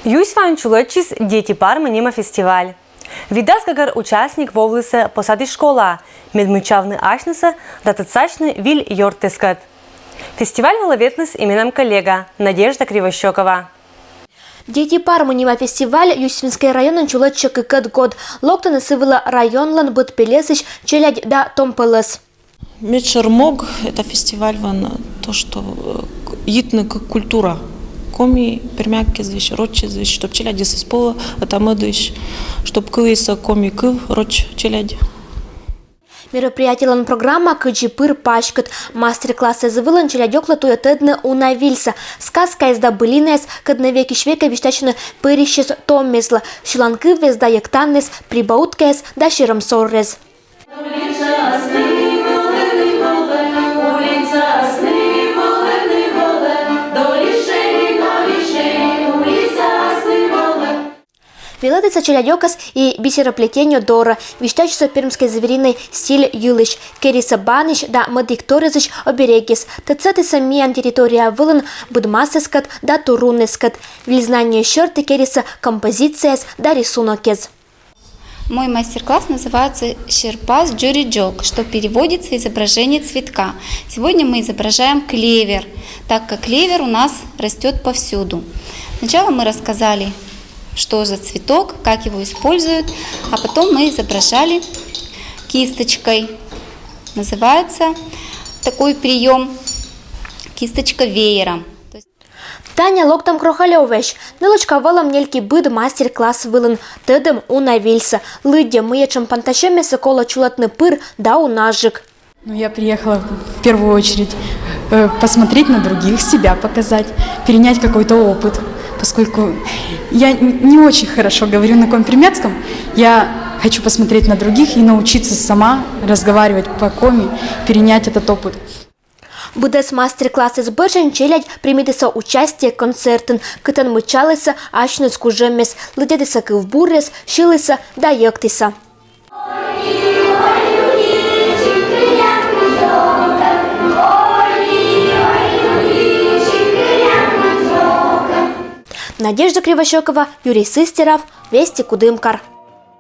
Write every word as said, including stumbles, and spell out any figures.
Юсьваын чулӧдчис «Дети Пармы» нима фестиваль. Видас гӧгӧр участник воӧдіс посадіс школаӧ, мед мыччавны асьнысӧ да тӧдсасьны виль ёртъяскӧд. Фестиваль вылӧ ветліс и менам коллега Надежда Кривощёкова. «Дети Пармы» нима фестиваль Юсьвинскӧй районын чулӧдчӧ кыкӧд год. Локтӧны сы вылӧ районлӧн быд пельӧсысь челядь да том пӧлӧс. Медшӧр мог это фестиваль вӧлі то, что э, к- йитны к- культура. Коми пермякӧдысь, рочӧдысь, чтоб челядьыс эз полӧ ӧта-мӧдысь, чтоб кыліс коми кыв роч челядь. Мероприятиелӧн программа кыдзи пыр паськыд. Мастер-классъяс вылын челядьӧклы туйӧ тӧдны уна вильсӧ, сказкаяс да былинаыс, кодъяс векысь векӧ висьтасьӧны пӧрысьӧс томъяслы, сьыланкывъяс да йӧктанъяс, прибауткаяс да сьӧрӧмсоръяс. Велӧдісны челядьӧс и бисероплетеннё дорӧ, висьтасисны пермскӧй звериный стиль йылысь, керисны банысь да мӧдтор йылысь оберегъяс, тӧдсӧдісны миян территория вылын быдмасъяскӧд да турунъяскӧд, виль знание сьӧрті керисны композицияяс да рисунокъяс. Мой мастер-класс называется «Серпас дзоридзок», что переводится «изображение цветка». Сегодня мы изображаем клевер, так как клевер у нас растет повсюду. Сначала мы рассказали, что за цветок, как его используют, а потом мы изображали кисточкой. Называется такой прием кисточка веером. Таня локтӧм Крохалёвӧсь. Нылӧчка вӧлӧм нельки быд мастер-класс вылын, тӧдӧм уна вильсӧ, лыддьӧ, мый этшӧм пантасьӧмъяссӧ колӧ чулӧдны пыр да унаджык. Ну, я приехала в первую очередь э, посмотреть на других, себя показать, перенять какой-то опыт, поскольку я н- не очень хорошо говорю на коми-пермякском, я хочу посмотреть на других и научиться сама разговаривать по-коми, перенять этот опыт. Быдӧс мастер-классыс бӧрын челядь примитісны участие концертын, кытӧн мыччалісны асьныс кужӧмъяс, лыддьӧдісны кывбуръяс, сьылісны да йӧктісны. Надежда Кривощёкова, Юрий Сыстеров, «Вести Кудымкар».